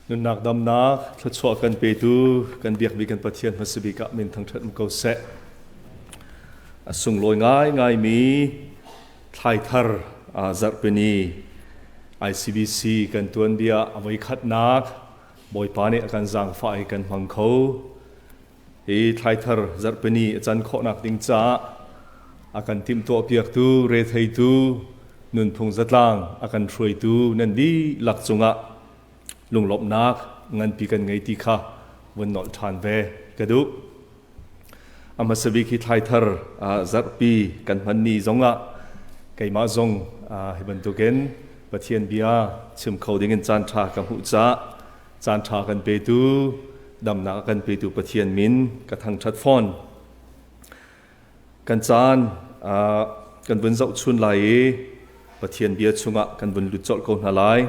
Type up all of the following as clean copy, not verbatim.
Nunnak damnak thluachuah kan petu kan biakmi kan Pathian hmasabik ah min thangṭhat um ko seh. A sunglawi ngaingaimi thlaithar zarhpini ICBC kan tuanbia a voikhatnak Bawipa nih a kan zaangfah i kan hmang kho. Hi thlaithar zarhpini a can khawhnak ding caah a kan timhtuahpiaktu, retheitu, nunphung zatlang a kan hruaitu nan dihlak cungah lunglawmhnak nganpi kan ngei ti kha vun nolh ṭhan ve ka duh. A hmasa bik hi thlaithar zarhpi kan hman ni zongah keimah zong hi bantukin Pathian bia chim kho dingin caan ṭha ka hmuh caah caan ṭha kan petu damnak a kan petu Pathian min ka thangṭhat fawn. Kan caan kan vun zohchun lai i Pathian bia chungah kan vun lut colh ko hna lai.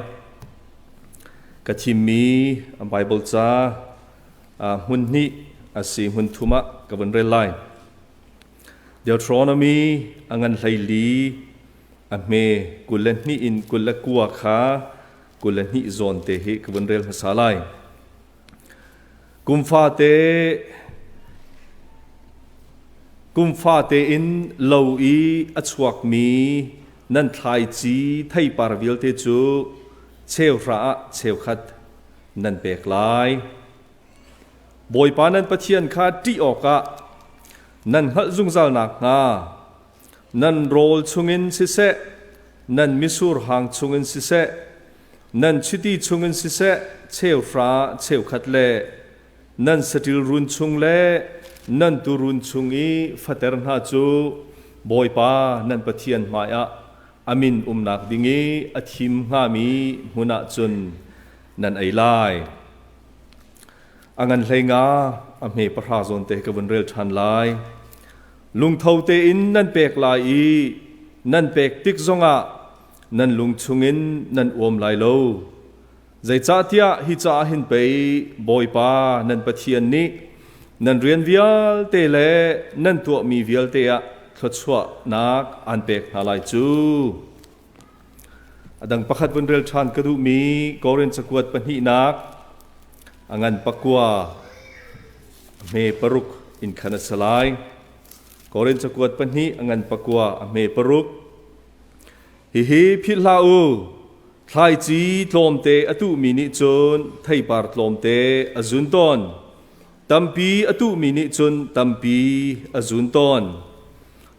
Ka thimmi Bible ca hmun hnih a si hmun thum ah ka vun rel lai. Deuteronomy a ngan 14 a hme 22 in 29 kha 22 zawn te hi ka vun rel hmasa lai. Kum fate kum fate in lo i a chuakmi nan thlaici theipar vialte cu cheuhra ah cheukhat nan pek lai. Bawipa nan Pathian kha ṭih awkah nan hngalh zungzal nakhnga nan rawl chungin siseh, nan mitsur hang chungin siseh, nan chiti chungin siseh, cheuhra cheukhat le nan saṭil run chung le nan tuurun chung i fater hna cu Bawipa nan Pathian hmaiah a min umnak ding i a thim hngami hmun ah cun nan ei lai. A ngan 15 a hme 10 zawn te ka vun rel ṭhan lai. Lungtho tein nan pek lai i nan pek tik zongah nan lung chungin nan uam lai lo. Zeicahtiah hi caah hin pei Bawipa nan Pathian nih nan rian vialte le nan tuahmi vialte ah thluachuahnak aan pek hna lai cu. A dang pakhat vun rel ṭhan ka duhmi Korin cakuat pahnihnak a ngan 9 a hme 6 in khan a si lai. Korin cakuat 2 a ngan 9 a hme 6. Hihi philh hlah u, thlaici tlawmte a tuhmi nih cun theipar tlawmte a zun tawn. Tampi a tuhmi nih cun tampi a zun tawn.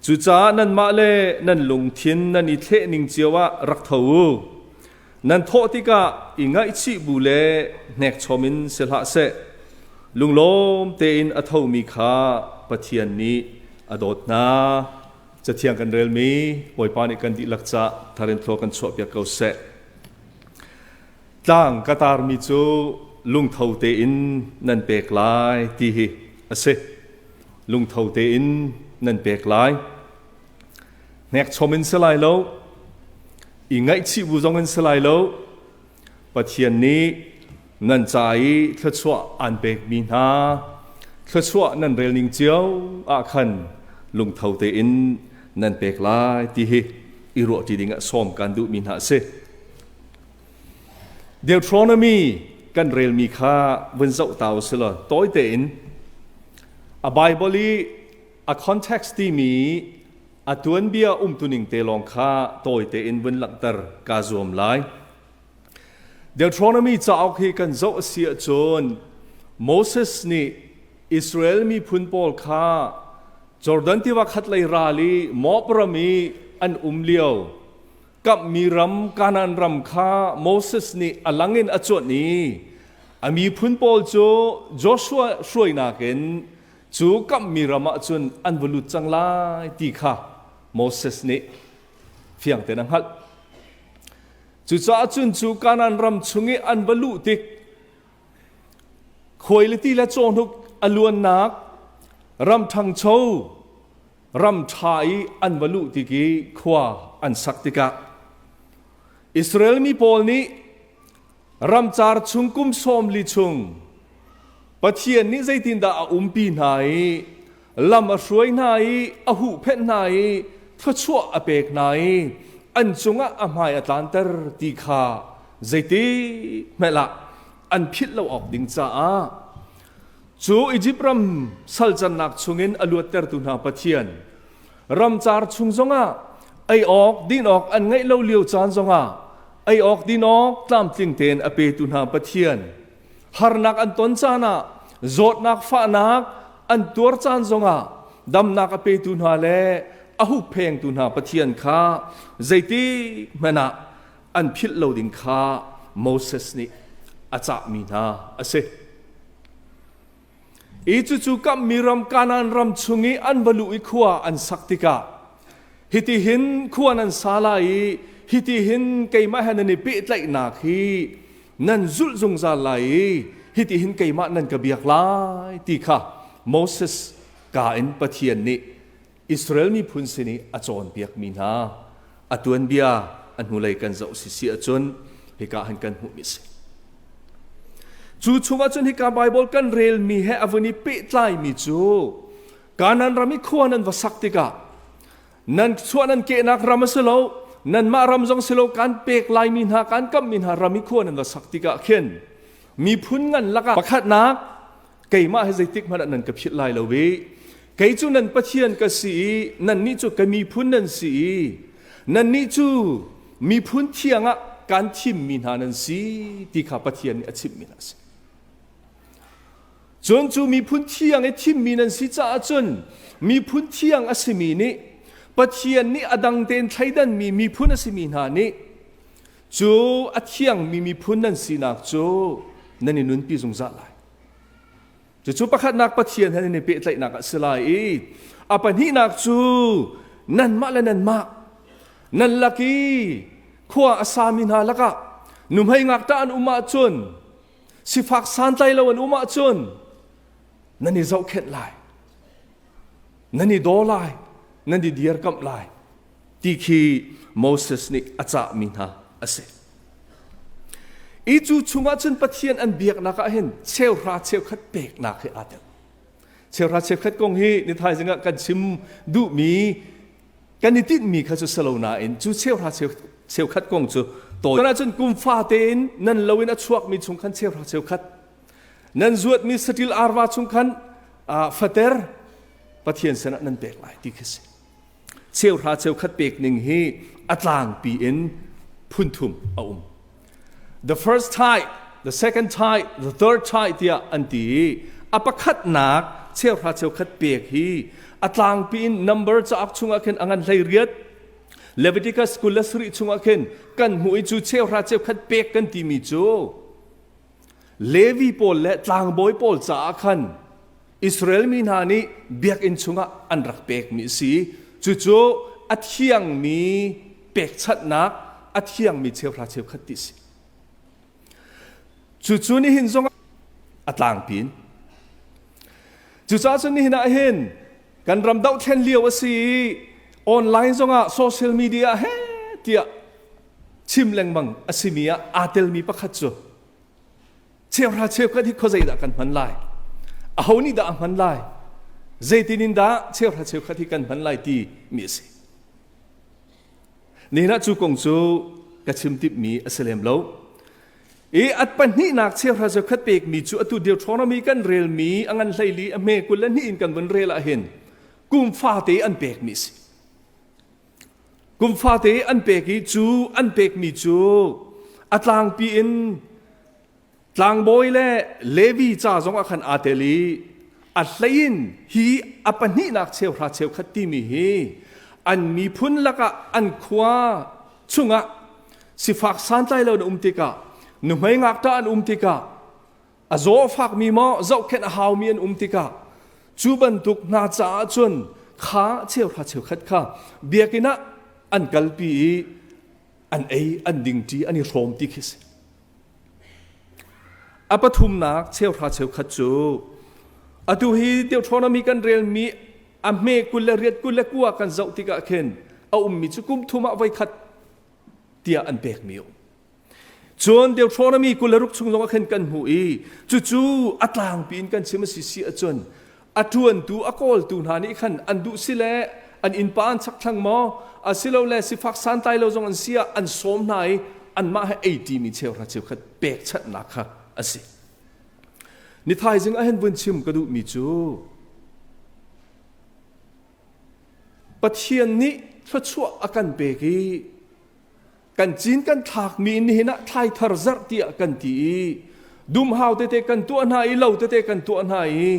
Cucaah nanmah le nan lungthin nan i thleh ning cio ah rak tho u. Nan thawh tikah i ngaihchih bu le hnekchom in si hlah seh. Lunglawm tein a thomi kha Pathian nih a dawt hna. Cathiang kan relmi Bawipa nih kan dihlak ca tharin thlua kan chuahpiak ko seh. Tlang ka tarmi cu lungtho tein nan pek lai ti hi a si. Lungtho tein nan pek lai. Hnekchom in si lai lo, i ngaihchih bu zong in si lai lo. Pathian nih nan ca i thluachuah aan pekmi hna thluachuah nan rel ning cio ah khan lungtho tein nan pek lai ti hi i ruahṭi ding ah sawm kan duhmi hna a si. Deuteronomy kan relmi kha vun zoh ta u sih law tawi tein a Bible i a context timi a tuanbia umtuning te lawng kha tawi tein vun langhter kaa zuam lai. Deuteronomy cauk hi kan zoh a si ahcun Moses nih Israel miphun pawl kha Jordan tiva khatlei ral i Moab ram i an um lio kamhmi ram Kanaan ram kha Moses nih a lang in a cuanh i a miphun pawl cu Joshua hruainak in cu kamhmi ram ah cun an va lut cang lai ti kha Moses nih fiang tein a hngalh. Cucaah cun cu Kanaan ram chung i an va luh tik khuailiti le cawhnuk a luannak ram ṭhangcho ram ṭha i an va luh tik i khua an sak tikah Israel mi pawl nih ramcar chung kum 40 chung Pathian nih zeitindah a umpi hna i lam a hruai hna i a huhphenh hna i thluachuah a pek hna i an cungah a hmai a tlanter ti kha zeitik hmanh ah. an philh lo awk ding caah cu Izipt ram salcannak chungin a luattertu hna Pathian ramcar chung zongah ei awk din awk an ngeih lo lio caan zongah ei awk din awk tlamtling tein a petu hna Pathian harnak an ton caan ah zawtnak fahnak an tuar caan zongah damnak a petu hna le a hupphengtu hna Pathian kha zeitik hmanh ah an philh lo ding kha Moses nih a cahmi hna a si. I cucu kamhmi ram Kanaan ram chung i an va luh i khua an sak tikah hitihin khua nan sa lai i hitihin keimah he nan i pehtlaihnak hi nan zulh zungzal lai i hitihin keimah nan ka biak lai ti kha Moses ka in Pathian nih Israel miphun sin i a cawnpiakmi hna a tuanbia a hnulei kan zoh si si ahcun hika han kan hmuhmi a si. Cu chungah cun hika Baibal kan relmi he a vun i pehtlaimi cu Kanaan ram i khua nan va sak tikah nan chuah nan kehnak ram a si lo nanmah ram zong si lo kan pek laimi hna kan kamhmi hna ram i khua nan va sak tikah khin miphun ngan lakah pakhatnak keimah hi zeitik hmanh ah nan ka philh lai lo i kei cu nan Pathian ka si i nannih cu ka miphun nan si i nannih cu miphun thiang ah kaan thimmi hna nan si ti kha Pathian nih a chimhmi hna a si. Cun cu miphun thiang i thimmi nan si caah cun miphun thiang a simi nih Pathian nih a dang tein thleidanmi miphun a simi hna nih cu a thiangmi miphun nan sinak cu nan i nunpi zungzal lai. Cucu pakhatnak Pathian he nan i pehtlaihnak a si lai i a pahnihnak cu nanmah le nanmah nan lak i khua a sami hna lakah nuhmei ngakṭah an um ahcun sifak santlai lo an um ahcun nan i zohkhenh lai nan i daw lai nan i dirkamh lai ti khi Moses nih a cahmi hna a si. I cu chungah cun Pathian an biaknak ah hin cheuhra cheukhat peknak hi aa tel. Cheuhra cheukhat kong hi ni thaizing ah kan chim duhmi kan i tinhmi kha cu si lo nain cu cheuhra cheukhat kong cu tawi. Kan ahcun kum fate in nan lo in a chuakmi chung khan cheuhra cheukhat nan zuatmi saṭil arva chung khan fater Pathian sinah nan pek lai ti khi si. Cheuhra cheukhat pek ning hi a tlangpi in phunthum a um. The first tithe, the second tithe, the third tithe tiah an ti i a pakhatnak cheuhra cheukhat pek hi a tlangpi in number cauk chungah khin a ngan 18 Leviticus 27 chungah khin kan hmuh i cu cheuhra cheukhat pek kan timi cu Levi pawl le tlangbawi pawl caah khan Israel mi hna nih biakinn chungah an rak pekmi a si. Cucu a thiangmi pekchanhnak, a thiangmi cheuhra cheukhat ti a si. Cucu nihin zong a tlangpi in. Cucaah cun nihin ah hin kan ram dohthlen lio a si i online zongah social media he tiah chim lengmang a simi ah aa telmi pakhat cu cheuhra cheukhat hi khuazei dah kan hman lai aho nih dah a hman lai zeitin in dah cheuhra cheukhat hi kan hman lai ti mi a si nihin ah cu kong cu ka chim timhmi a si lem lo i at pahnihnak cheuhra cheukhat pekmi cu atu Deuteronomy kan relmi a ngan 14 a hme 22 in kan vun rel ah hin kum fate an pekmi a si Kum fate an pek i cu an pekmi cu a tlangpi in tlangbawi le Levi ca zong ah khan aa tel i a hlei in hi a pahnihnak cheuhra cheukhat timi hi an miphun lakah an khua chungah sifak santlai lo na um tikah nuhmei ngakṭah an um tikah a zaw a fakmi maw zohkhenh a haumi an um tikah cu bantuk hna caah cun kha cheuhra cheukhat kha biakinn ah an kalpi i an ei an dingṭi an i hrawm ti khi si. A pathumnak cheuhra cheukhat cu atu hi Deuteronomy kan relmi a hme 28 29 kan zoh tikah khin a ummi cu kum thum ah voikhat tiah an pekmi a um. Cun Deuteronomy 26 chung zongah khan kan hmuh i cucu a tlangpi in kan chim a si si ahcun a ṭuantu a kawltu hna nih khan an duh si le an innpa an chakthlang maw asilole sifak santlai lo zong an si ah an sawm hna i anmah he ei ṭimi cheuhra cheukhat pekchanhnak kha a si. Ni thaizing ah hin vun chim ka duhmi cu Pathian nih thluachuah a kan pek i kan cin kan thlakmi in nihin ah thlai thar zarh tiah kan ti i dumhau tete kan tuah hna i lo tete kan tuah hna i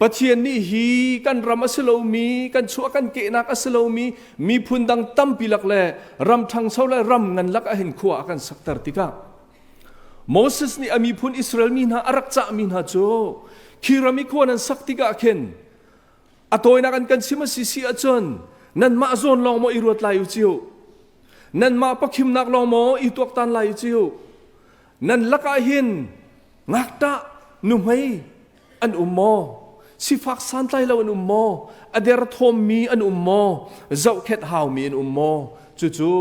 Pathian nih hi kan ram a si lomi kan chuah kan kehnak a si lomi miphun dang tampi lak le ram ṭhangcho le ram ngan lak ah hin khua a kan sakter tikah Moses nih a miphun Israel mi hna a rak cahmi hna cu khi ram i khua nan sak tikah khin a tawinak an kan chim a si si ahcun nanmah zawn lawng maw i ruat lai u ciu nanmah pakhimnak lawng maw i tuaktan lai u ciu nan lakah hin ngakṭah nuhmei an um maw sifak santlai lo an um maw a derthawmmi an um maw zohkhenh haumi an um maw cucu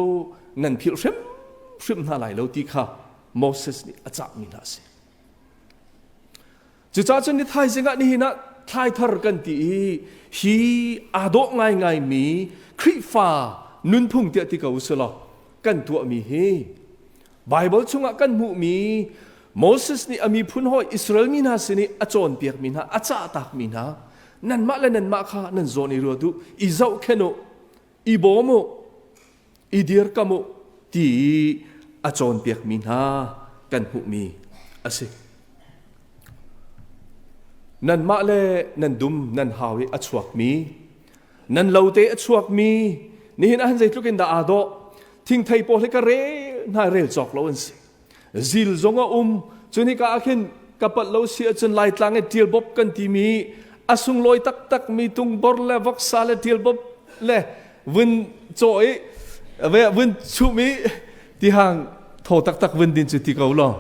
nan philh hrimhrim hna lai lo ti kha Moses nih a cahmi hna a si. Cucaah cun ni thaizing ah nihin ah thlai thar kan ti i hi aa dawh ngaingaimi Khrihfa nunphung tiah ti ko usih kan tuahmi hi Baibal chungah kan hmuhmi Moses nih a miphun hawi Israel mi hna sin i a cawnpiakmi hna a cahtakmi hna nanmah le nanmah kha nan zawn i ruat u i zohkhenh u i bawm u i dirkam u ti a cawnpiakmi hna kan hmuhmi a si. Nanmah le nan dum nan hau i a chuakmi nan lote a chuakmi nihin ah zeitluk in dah aa dawh thingthei pawl hi ka rel hna rel cawk lo an si zil zong a um cun hika ah khin ka palh lo si ahcun laitlang i ṭilbop kan timi a sunglawi taktakmi tungbor le voksa le ṭilbop le vun caw i vun chum i tihang thaw taktak vun din cu ti ko law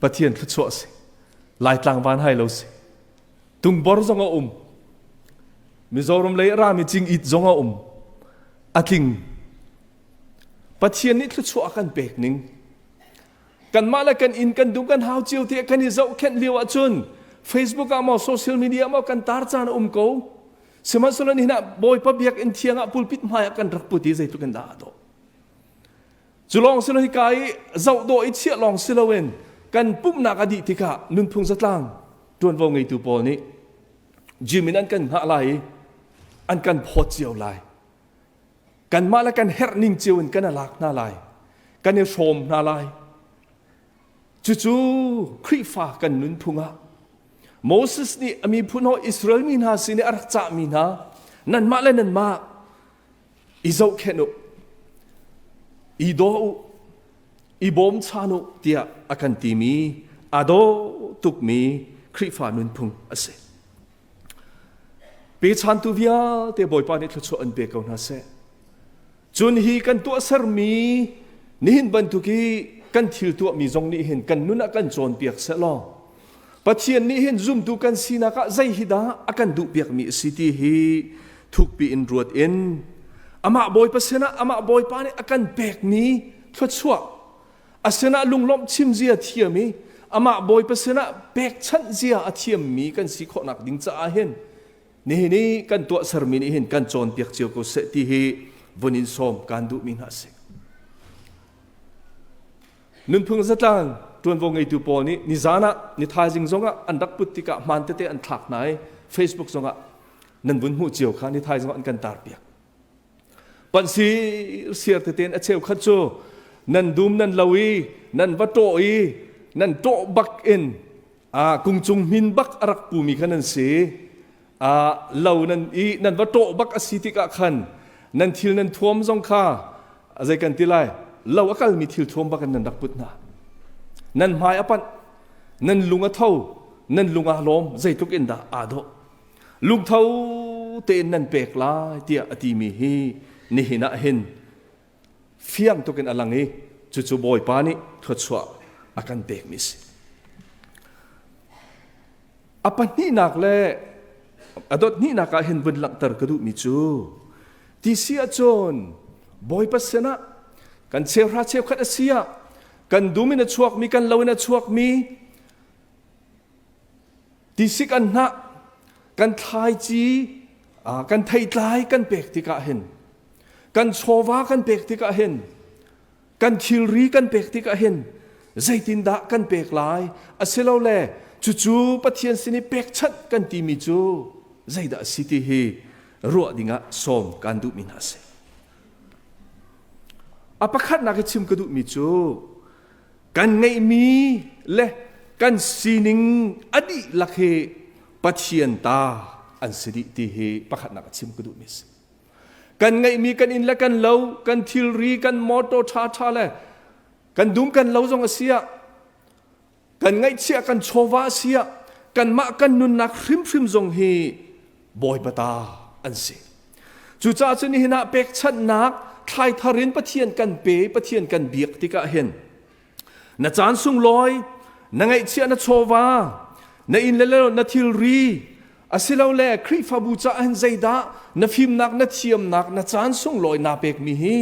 Pathian thluachuah si laitlang van hai lo si tungbor zong a um Mizoram lei rami cing it zong a um a tling Pathian nih thluachuah a kan pek ning kanmah le kan inn kan dum kan hau cio tiah kan i zohkhenh lio ahcun Facebook ah maw social media maw kan tar caan a um ko sihmanhsehlaw nihin ah Bawipa biakinn thiang ah pulpit hmai ah kan rak put i zeitluk in dah a dawh cu lawng si lo hika i zoh dawh i chiah lawng si loin kan pumhnak a dih tikah nunphung zatlang ṭuanvo ngeitu pawl nih gym in an kan hngah lai i an kan phawt cio lai Kanmah le kan herh ning cio in kan lak hna lai. Kan i hrawm hna lai. Cucu Khrihfa kan nunphung ah Moses nih a miphun hawi Israel mi hna sin i a rak cahmi hna nanmah le nanmah i zohkhenh u, i daw u, i bawmchan u tiah a kan timi aa daw tukmi Khrihfa nunphung a si. Pechantu vialte Bawipa nih thluachuah an pe ko hna seh. Cun hi kan tuahsermi nihin bantuk i kan thil tuahmi zong nih hin kan nun ah kan cawnpiak seh law Pathian nih hin zumtu kan sinak ah zei hi dah a kan duhpiakmi a si ti hi thukpi in ruat in amah Bawipa sinah amah Bawipa nih a kan pekmi thluachuah a sinah lunglawmh chim zia thiam i amah Bawipa sinah pekchanh zia a thiammi kan si khawhnak ding caah hin nihin i kan tuahsermi nih hin kan cawnpiak cio ko seh ti hi vun in sawm kaan duhmi hna a si. Nunphung zatlang ṭuanvo ngeitu pawl nih nizan ah ni thaizing zongah an rak put tikah hmaan tete an thlak hna i Facebook zongah nan vun hmuh cio kha ni thaizing ah an kan tarpiak. Panh sirsiar tete in a cheukhat cu nan dum nan lo i nan va ṭawh i nan ṭawh bak in kung cung hmin bak a rak pumi kha nan si. Lo nan i nan va ṭawh bak a si tikah khan nan thil nan thuam zong kha zei kan ti lai lo a kalmi thil thuam bak in nan rak put hna. Nan hmai a panh, nan lung a tho, nan lung aa lawm, zeitluk in dah aa dawh. Lungtho tein nan pek lai tiah a timi hi nihin ah hin fiang tuk in a lang i cucu Bawipa nih thluachuah a kan pekmi a si. A pahnihnak le a dot hnihnak ah hin vun langhter ka duhmi cu ti si ahcun Bawipa sinah kan cheuhra cheukhat a si ah kan dum in a chuakmi kan lo in a chuakmi Tisik an hnah, kan thlaici, kan theitlai kan pek tikah hin, kan chawva kan pek tikah hin, Kan thilri kan pek tikah hin zeitindah kan pek lai asilole cucu Pathian sin i pekchanh kan timi cu zeidah a si ti hi ruah dingah sawm kan duhmi hna a si. A pakhatnak i chim ka duhmi cu kan ngeihmi le kan sining a dihlak hi Pathian ta an si dih ti hi pakhatnak a chim ka duhmi a si. Kan ngeihmi kan inn le kan lo, kan thilri, kan motor ṭhaṭha le kan dum kan lo zong a si ah kan ngaihchiah kan chawva a si ah kanmah kan nunnak hrimhrim zong hi Bawipa ta an si. Cucaah cun nihin ah pekchanhnak thlaithar in Pathian kan pe, Pathian kan biak tikah hin na caan sunglawi, na ngaihchiah na chawva, na inn le na thilri, asilole Khrihfabu caah hin zeidah na fimnak, na thiamnak, na caan sunglawi naa pekmi hi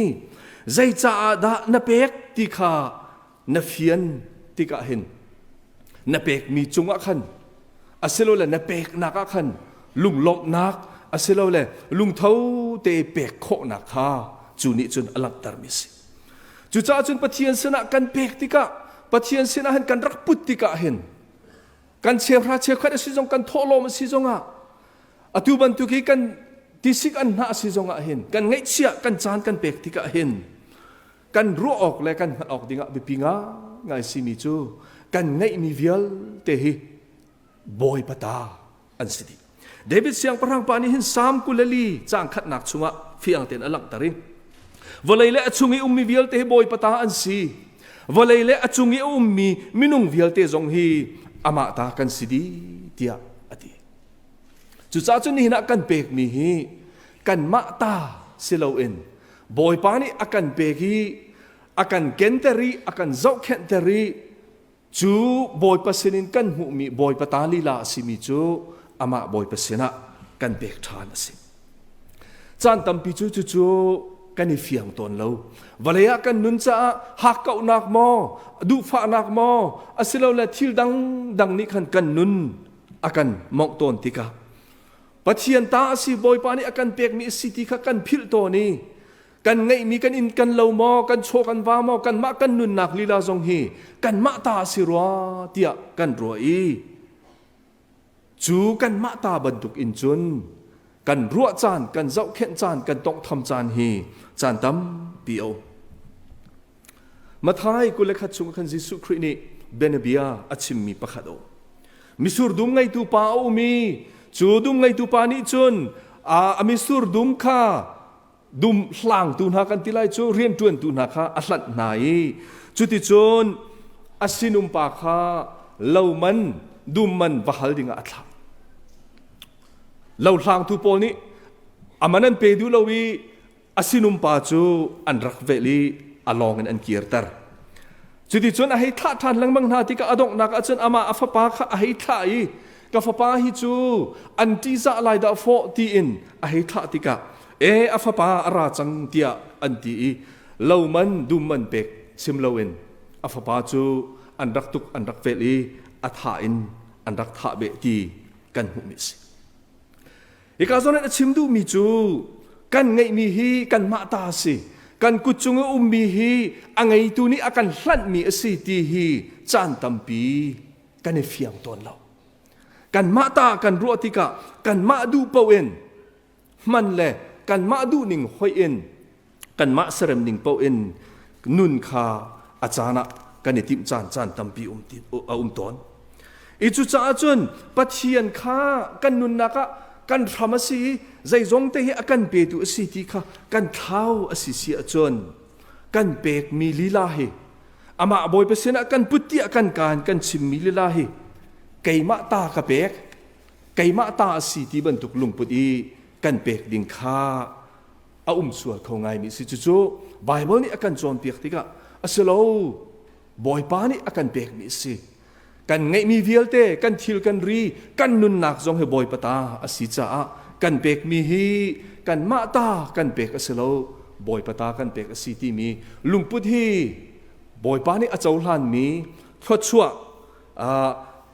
zei caah dah na pek ti kha na fian tikah hin na pekmi cungah khan asilole na peknak ah khan lunglawmhnak asilole lungtho te pek khawhnak kha cu nih cun a langhtermi a si. Cucaah cun Pathian sinah kan pek tikah Pathian sinah hin kan rak put tikah hin kan cheuhra cheukhat a si zong kan thawhlawm a si zongah atu bantuk hi kan tisik an hnah a si zongah hin kan ngaihchiah kan caan kan pek tikah hin kan ruah awk le kan hngalh awk dingah biapi ngai simi cu kan ngeihmi vialte hi Bawipa ta an si dih. David siangpahrang pa nih hin Salm 24 caang khatnak chungah fiang tein a langhter i vawlei le a chung i ummi vialte hi Bawipa ta an si. Vawlei le a cung i a ummi minung vialte zong hi amah ta kan si dih tiah a ti. Cucaah cun nihin ah kan pekmi hi kanmah ta si loin Bawipa nih a kan pek i a kan kenter i a kan zohkhenhter i cu Bawipa sinin kan hmuhmi Bawipa ta lila a simi cu amah Bawipa sinah kan pek ṭhan a si. Caan tampi cu cucu kan i fiang tawn lo. Vawlei ah kan nun caah hakkauhnak maw, duhfahnak maw, asilole thil dangdang nih khan kan nun a kan mawngh tawn tikah Pathian ta a si Bawipa nih a kan pekmi a si ti kha kan philh tawn i kan ngeihmi kan inn kan lo maw kan chaw kan va maw kanmah kan nunnak lila zong hi kanmah ta a si rua tiah kan ruah i cu kanmah ta bantuk in cun kan ruah caan kan zohkhenh caan kan tawnghtham caan hi caan tampi a um Mathai 21 chung khan Jesuh Khrih nih bianabia a chimmi pakhat a um misur dum ngeitu pa a um i cu dum ngeitu pa nih cun a misur dum kha dum hlangtu hna kan ti lai cu rianṭuantu hna kha a hlanh hna i cuticun a sinum pa kha lo man dum man va hal dingah a thlah. Lo hlangtu pawl nih a man an pe duh lo i a sinum pa cu an rak velh i a lawng in an kirter. Cuticun a hei thlah ṭhan lengmang hna tikah a donghnak ahcun amah a fapa kha a hei thlah i ka fapa hi cu an ṭihzah lai dah fawh tiin a hei thlah tikah e a fapa a ra cang tiah an ti i lo man dum man pek chim loin a fapa cu an rak tuk an rak velh i a thah in an rak thah beh ti kan hmuhmi a si. Hika zawn a chim duhmi cu kan ngeihmi hi kanmah ta a si. Kan kut cung i ummi hi a ngeitu nih a kan hlanhmi a si ti hi caan tampi kan i fiang tawn lo. Kanmah ta kan ruah tikah kanmah duh paoh in hman le kanmah duhning hoih in kanmah serem ning paoh in nun kha a caan ah kan i timh caan caan tampi um ti, a um tawn. I cucaah cun Pathian kha kan nunnak ah kan hram a si i zeizong te hi a kan petu a si ti kha kan thlau a si si ahcun kan pekmi lila hi amah Bawipa sinah kan put tiah kan kaan kan chimmi lila hi keimah ta ka pek keimah ta a si ti bantuk lungput i kan pek ding kha a um sual kho ngaimi si cucu Bible nih a kan cawnpiak tikah a si lo Bawipa nih a kan pekmi a si kan ngeihmi vialte kan thil kan ri kan nunnak zong hi Bawipa ta a si caah kan pekmi hi kanmah ta kan pek a si lo Bawipa ta kan pek a si timi lungput hi Bawipa nih a cohlanmi thluachuah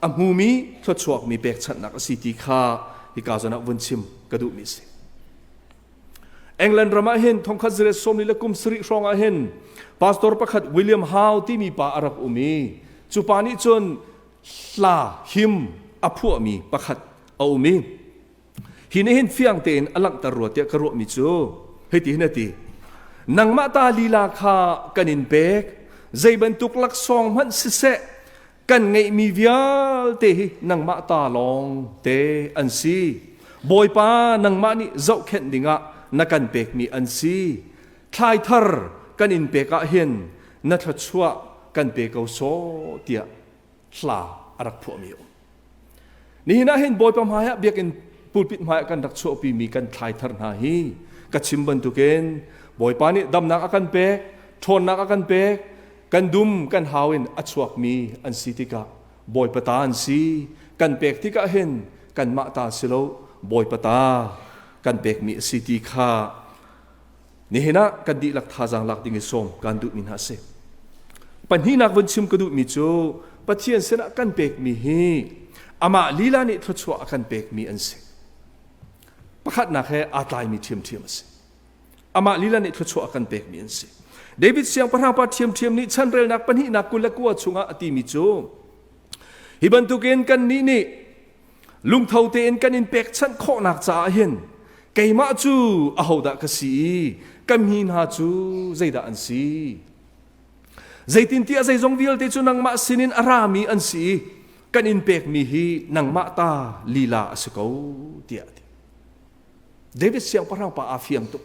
a hmumi thluachuakmi pekchanhnak a si ti kha hika zawn ah vun chim ka duhmi a si. England ram ah hin thongkhat zariat sawmli le kum sarih hrawng ah hin pastor pakhat William Howe timi pa a rak um i cu pa nih cun hla him a phuahmi pakhat a um i hi nih hin fiang tein a langhter rua tiah ka ruahmi cu hiti hin a ti nangmah ta lila kha kan in pek zei bantuk laksawng hmanh siseh kan ngeihmi vialte hi nangmah ta lawng te an si. Bawipa nangmah nih zohkhenh dingah na kan pekmi an si. Thlai thar kan in pek ah hin na thluachuah kan pe ko sawh tiah hla a rak phuahmi a um. Nihin ah hin Bawipa hmaiah biakinn pulpit hmaiah kan rak chuahpimi kan thlai thar hna hi ka chim bantukin Bawipa nih damnak a kan pek, ṭhawnnak a kan pek, kan dum kan hau in a chuakmi an si tikah Bawipa ta an si. Kan pek tikah hin kanmah ta si lo Bawipa ta kan pekmi a si ti kha nihin ah kan dihlak thazaang lak ding i sawm kan duhmi hna a si. Pahnihnak vun chim ka duhmi cu Pathian sinah kan pekmi hi amah lila nih thluachuah a kan pekmi an si. Pakhatnak he aa tlaimi ṭhiamṭhiam a si. Amah lila nih thluachuah a kan pekmi an si. David siangpahrang pa ṭhiamṭhiam nih chanrelnak pahnihnak 29 chungah a timi cu hi bantukin kannih nih lungtho tein kan in pekchanh khawhnak caah hin keimah cu ahodah ka si i ka mi hna cu zeidah an si zeitintiah zeizong vialte cu nangmah sinin a rami an si i kan in pekmi hi nangmah ta lila a si ko tiah a ti David siangpahrang pa aa fiang tuk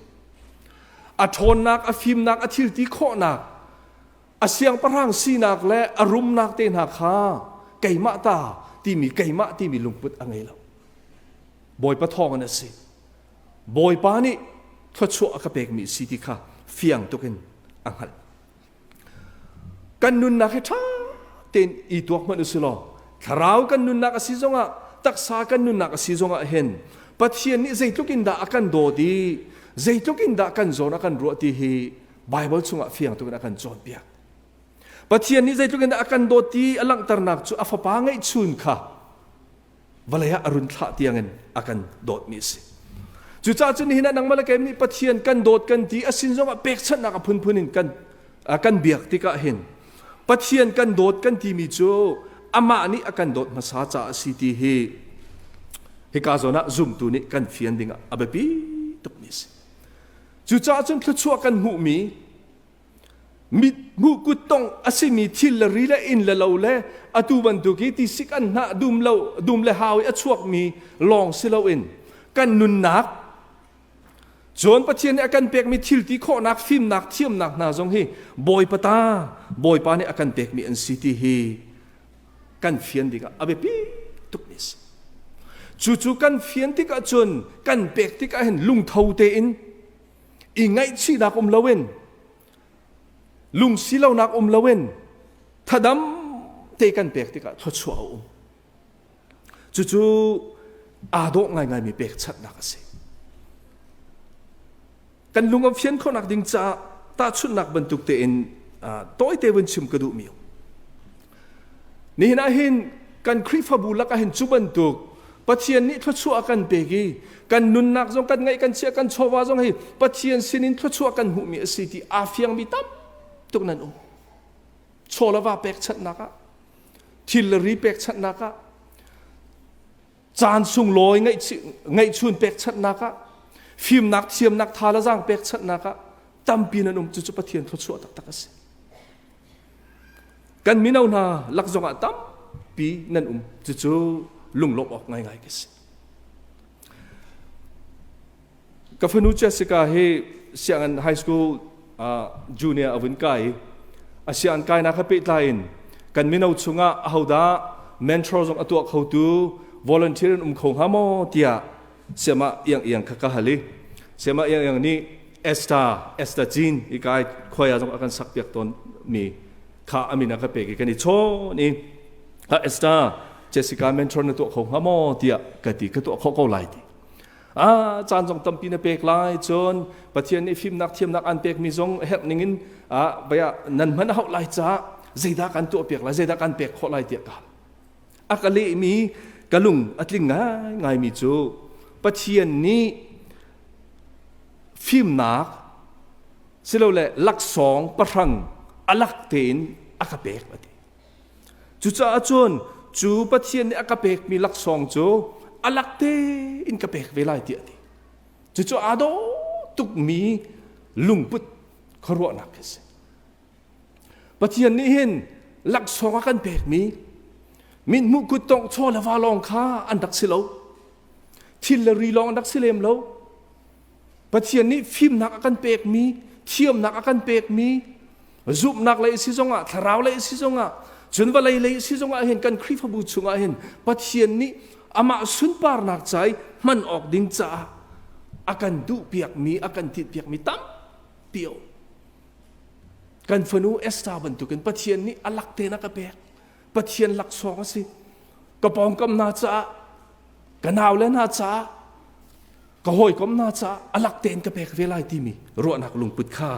a ṭhawnnak a fimnak a thilti khawhnak a siangpahrang sinak le a rumnak te hna kha keimah ta timi keimah timi lungput a ngei lo Bawipa thawng in a si Bawipa nih thluachuah a ka pekmi si ti kha fiang tuk in a hngalh kan nunnak hi ṭha tein i tuak hmanh u si law thlarau kan nunnak a si zongah taksa kan nunnak a si zongah hin Pathian nih zeitluk in dah a kan dawt i zeitluk in dah kan zawn a kan ruah ti hi Baibal chungah fiang tuk in a kan cawnpiak. Pathian nih zeitluk in dah a kan dawt ti a langhternak cu a fapa ngeihchun kha vawlei ah a run thlah tiangin a kan dawtmi a si. Cucaah cun nihin ah nangmah le keimah nih Pathian kan dawt kan ti a sin zongah pekchanhnak a phunphun in kan kan biak tikah hin Pathian kan dawt kan timi cu amah nih a kan dawt hmasa caah a si ti hi hika zawn ah zumtu nih kan fian ding ah a biapi tukmi a si. Cucaah cun thluachuah kan hmuhmi mit hmuh kuttongh a simi thil le ri le inn le lo le atu bantuk i tisik an hnah dum lo dum le hau i a chuakmi lawng si loin kan nunnak cun Pathian nih a kan pekmi thil ti khawhnak fimnak thiamnak hna zong hi Bawipa ta Bawipa nih a kan pekmi an si ti hi kan fian dingah a biapi tukmi a si. Cucu kan fian tikah cun kan pek tikah hin lungtho tein i ngaihchihnak um loin lungsi lonak um loin thadam te kan pek tikah thluachuah a um. Cucu aa dawh ngaingaimi pekchanhnak a si. Kan lung a fian khawhnak ding caah tahchunhnak bantuk tein tawite vun chim ka duhmi. Nihin ah hin kan Khrihfabu lakah hin cu bantuk Pathian nih thluachuah a kan pek i kan nunnak zong kan ngaih kan chiah kan chawva zong hi Pathian sinin thluachuah kan hmuhmi a si ti aa fiangmi tam tuk nan um. Chaw le va pekchanhnak ah thil le ri pekchanhnak ah caan sunglawi ngaihchun pekchanhnak ah fimnak thiamnak tha le zaang pekchanhnak ah tampi nan um cucu Pathian thluachuah taktak a si kan mino hna lak zongah tampi nan um cucu lunglawmh awk ngaingai ka si Ka fanu Jessica hi sianginn high school junior a vun kai. A sianginn kainak he pehtlai in kan mino chungah ahodah mentor zong a tuah khotu volunteer in um kho hnga maw tiah siamah iang iang kha ka hal i siamah iang iang nih Esther Esther Jean hi kai khoia zong a kan sak piak tawn mi kha amin a ka pek i kan i chawn i Esther Jessica mentor na tuah kho hnga maw tiah ka ti ka tuah khawh ko lai ti Ah, caan zong tampi na pek lai cun Pathian nih fimnak thiamnak an pekmi zong herh ningin ah baya nan hman a hauh lai caah zeidah kan tuah piak lai zeidah kan pek khawh lai tiah ka hal a ka lehmi ka lung a tling ngaingaimi cu Pathian nih fimnak silole laksawng pahrang a lak tein a ka pek a ti. Cucaah cun cu Pathian nih a ka pekmi laksawng cu a lak tein ka pek ve lai tiah a ti. Cucu aa dawh tukmi lungput khuaruahnak khi a si. Pathian nih hin laksawng a kan pekmi mithmuh kuttongh chaw le va lawng kha an rak si lo. Thil le ri lawng an rak si lem lo. Pathian nih fimnak a kan pekmi, thiamnak a kan pekmi, zumhnak lei si zongah, thlarau lei si zongah, cun vawlei lei si zongah hin kan Khrihfabu chungah hin Pathian nih amah sunparnak ca i hman awk ding caah a kan duhpiakmi, a kan tinhpiakmi tampi a um. Kan fanu Esther bantukin Pathian nih a lak tein a ka pek. Pathian laksawng a si. Ka pawngkam hna caah, ka naule hna caah, ka hawikom hna caah a lak tein ka pek ve lai timi ruahnak lungput kha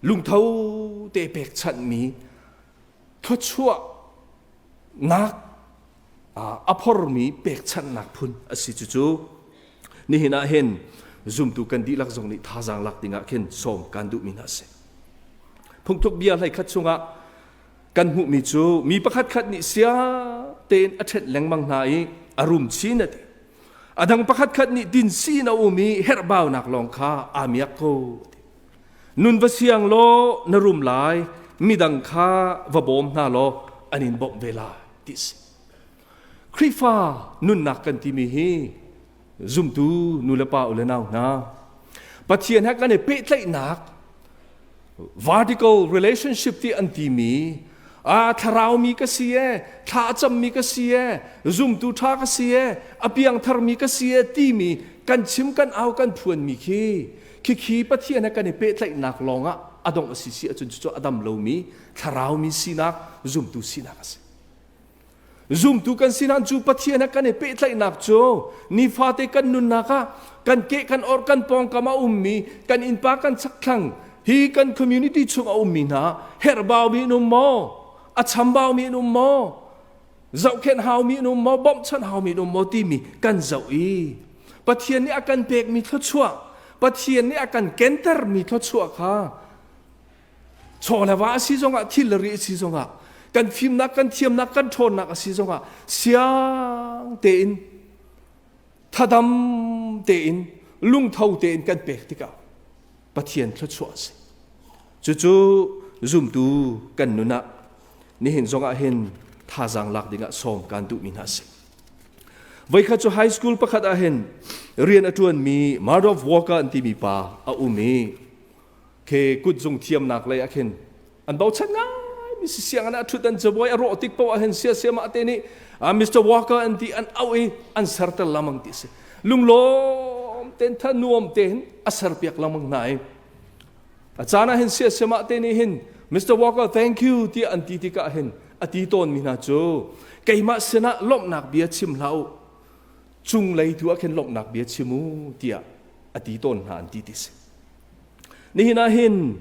lungtho te pekchanhmi thluachuahnak a phormi pekchanhnak phun a si. Cucu nihin ah hin zumtu kan dihlak zong nih thazaang lak dingah khin sawm kan duhmi hna a si. Phungthluk bia hlei khat chungah kan hmuhmi cu mi pakhat khat nih sia tein a ṭhenh lengmang hna i a rum chin a ti. A dang pakhat khat nih din sin a um i herhbaunak lawng kha aa miak ko. Nun va siang law na rum lai, midang kha va bawm hna law an in bawmh ve lai ti si. Khrihfa nunnak kan timi hi zumtu nu le pa u le nau hna Pathian he kan i pehtlaihnak vertical relationship ti an timi a thlarau mi ka si e thla a cammi ka si e zumtu ṭha ka si e a piangthar mi ka si e timi kan chim kan au kan phuanmi khi khikhi Pathian he kan i pehtlaihnak lawngah a dongh a si si ahcun cucu a dam lomi thlarau mi sinak zumtu sinak a si. Zumtu kan si hlan cu Pathian he kan i pehtlaihnak cu nifate kan nunnak ah kan keh kan or kan pawngkam a ummi kan innpa kan chakthlang hi kan community chung a ummi hna herhbaumi an um maw a chambaumi an um maw zohkhenh haumi an um maw bawmhchanh haumi an um maw timi kan zoh i Pathian nih a kan pekmi thluachuah Pathian nih a kan kentermi thluachuah kha chaw le va a si zongah thil le ri a si zongah kan fimnak kan thiamnak kan ṭhawnnak a si zongah siang tein thadam tein lungtho tein kan pek tikah Pathian thluachuah a si. Cucu zumtu kan nun ah nihin zongah hin thazaang lak dingah sawm kan duhmi hna a si. Voikhat cu high school pakhat ah hin rian a ṭuanmi Murdoch Walker an timi pa a um i Khi kutzung thiamnak lei ah khin an bochan ngai mi si sianginn ah ṭhut an cabuai a rawh tik paoh ah hin siasiamah te nih Mr. Walker an ti an auh i an serter lamang ti si lunglawm ten tha nuam tein a serpiak lengmang hna i a caan ah hin siasiamah te nih hin Mr. Walker thank you tiah an ti tikah hin a ti tawn mi hna cu keimah sinah lawmhnak bia chim hlah u cunglei tu ah khin lawmhnak bia chim u tiah a ti tawn hna an ti ti si Nihin ah hin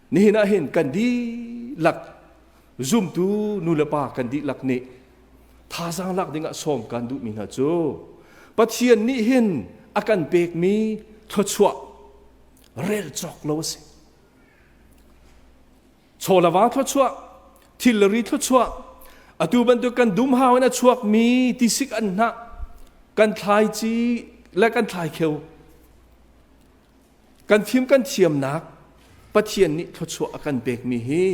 nihin ah hin kan dihlak zumtu nu le pa kan dihlak nih thazaang lak dingah sawm kan duhmi hna cu Pathian nih hin a kan pekmi thluachuah rel cawk lo a si. Chaw le va thluachuah, thil le ri thluachuah, atu bantuk kan dumhau in a chuakmi tisik an hnah, kan thlaici le kan thlaikheu Kan fim kan thiamnak Pathian nih thluachuah a kan pekmi hi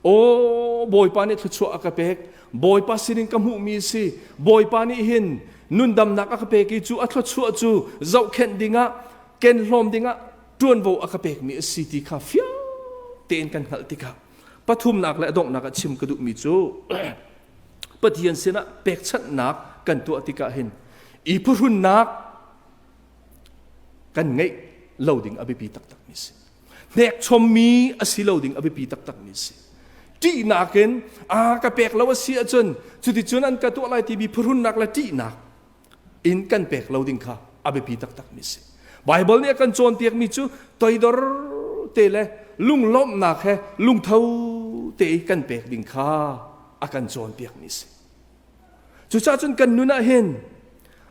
aw Bawipa nih thluachuah a ka pek Bawipa sinin ka hmuhmi si Bawipa nih hin nundamnak a ka pek i cu a thluachuah cu zohkhenh dingah ken hlawm dingah ṭuanvo a ka pekmi a si ti kha fiang tein kan hngalh tikah pathumnak le a donghnak ah chim ka duhmi cu Pathian sinah pekchanhnak kan tuah tikah hin i phuhrunnak kan ngeih lo ding a biapi taktakmi si. Hnekchommi a si lo ding a biapi taktakmi si. Ṭihnak in a ka pek lo a si ahcun cuticun an ka tuah lai timi phuhrunnak le ṭihnak in kan pek lo ding kha a biapi taktakmi si. Baibal nih a kan cawnpiakmi cu toidor te le lunglawmhnak he lungtho te i kan pek ding kha a kan cawnpiakmi si. Cucaah cun kan nun ah hin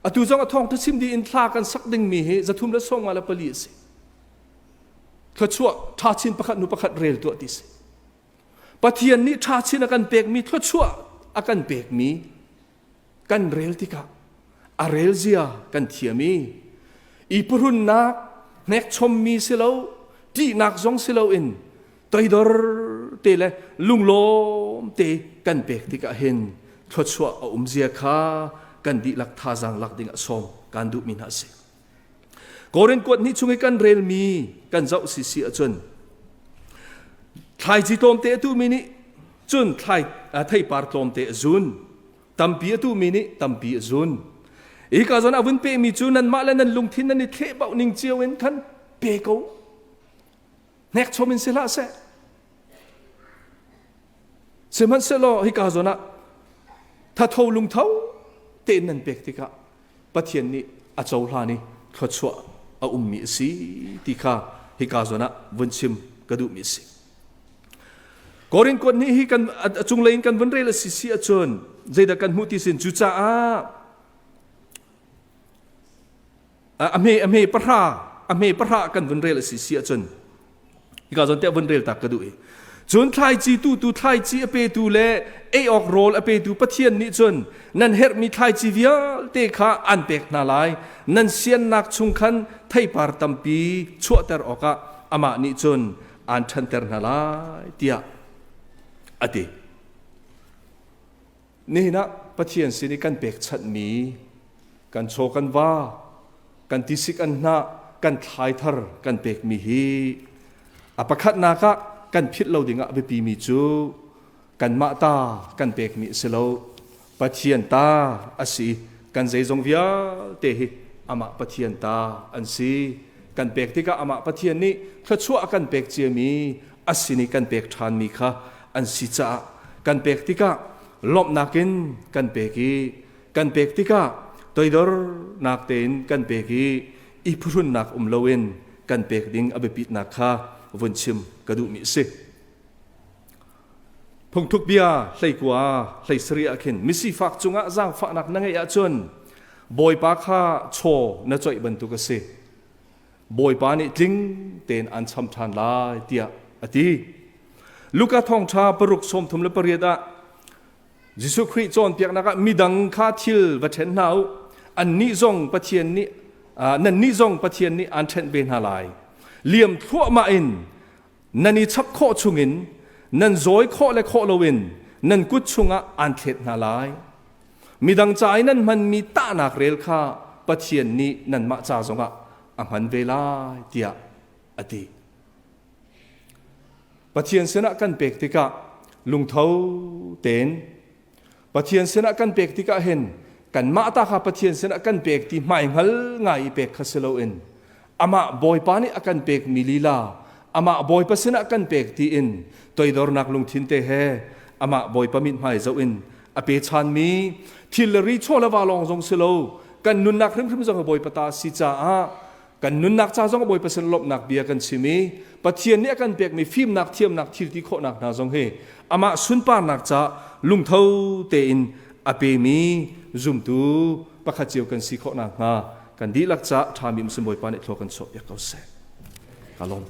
atu zong a thawngtha chim dih in thla kan sak dingmi hi 354 a si. Thluachuah ṭha chin pakhat hnu pakhat rel tuah ti si. Pathian nih ṭha chin a kan pekmi thluachuah a kan pekmi kan rel tikah a rel zia kan thiam i i phuhrunnak hnekchommi si lo ṭihnak zong si loin toidor te le lunglawm te kan pek tikah hin thluachuah a um zia kha kan dihlak thazaang lak ding ah sawm kan duhmi hna a si. Korin kuat hnih chung i kan relmi kan zoh si si ahcun thlaici tlawmte a tuhmi nih cun thlai theipar tlawmte a zun tampi a tuhmi nih tampi a zun hika zawn a vun pehmi cu nanmah le nan lungthin nan i thlehbauh ning cio in khan pe ko hnekchom in si hlah seh sihmanhsehlaw hika zawn ah thatho lungtho tein nan pek tikah Pathian nih a cohlan i thluachuah a ummi a si ti kha hika zawn ah vun chim ka duhmi a si. Korin kuat nih hi kan a cunglei in kan vun rel a si si ahcun zeidah kan hmuh ti sin cucaah a hme a hme pahra a hme pahra kan vun rel a si si ahcun Hika zawn te vun rel tak ka duh i cun thlaici tutu thlaici a petu le ei awk rawl a petu Pathian nih cun nan herhmi thlaici vialte kha an pek hna lai nan siannak chung khan theipar tampi chuahter awkah amah nih cun aan ṭhanter hna lai tiah a ti. Nihin ah Pathian sin i kan pekchanhmi kan chaw kan va kan tisik an hnah kan thlai thar kan pekmi hi a pakhatnak ah kan philh lo dingah a biapimi cu kanmah ta kan pekmi a si lo Pathian ta a si kan zeizong vialte hi amah Pathian ta an si kan pek tikah amah Pathian nih thluachuah a kan pek ciami a sin i kan pek ṭhanmi kha an si caah kan pek tikah lawmhnak in kan pek i kan pek tikah toidornak tein kan pek i i phuhrunnak um loin kan pek ding a biapitnak kha vun chim ka duhmi a si. Phungthuk bia 19 13 ah khin misifak cungah zaangfahnak na ngeih ahcun Bawipa kha chaw na coih bantuk a si. Bawipa nih tling tein an cham ṭhan lai tiah a ti. Luka thawngṭha 6 38 ah Jesuh Khrih cawnpiaknak ah midang kha thil va ṭhen hna u annih zong Pathian nih nannih zong Pathian nih aan ṭhenh ve hna lai. Liam thluahmah in nan i chap khawh chungin nan zawi khawh le khawh loin nan kut chungah aan thlet hna lai. Midang ca i nan hmanmi tahnak rel kha Pathian nih nanmah ca zongah a hman ve lai tiah a ti. Pathian sinah kan pek tikah lungtho tein Pathian sinah kan pek tikah hin kanmah ta kha Pathian sinah kan pek ti hmaihngal ngai i pek kha si loin amah Bawipa nih a kan pekmi lila amah Bawipa sinah kan pek tiin toidornak lungthin te he amah Bawipa mithmai zoh in a pe chanmi thil le ri chaw le va lawng zong si lo kan nunnak hrimhrim zong Bawipa ta si caah kan nunnak ca zong Bawipa sin lawmhnak bia kan chim i Pathian nih a kan pekmi fimnak thiamnak thil ti khawhnak hna zong hi amah sunparnak ca lungtho tein a pemi zumtu pakhat cio kan si khawh nakhnga kan dihlak ca ṭhami muslim Bawipa nih thlua kan chuahpiak ko seh. Ka lawm.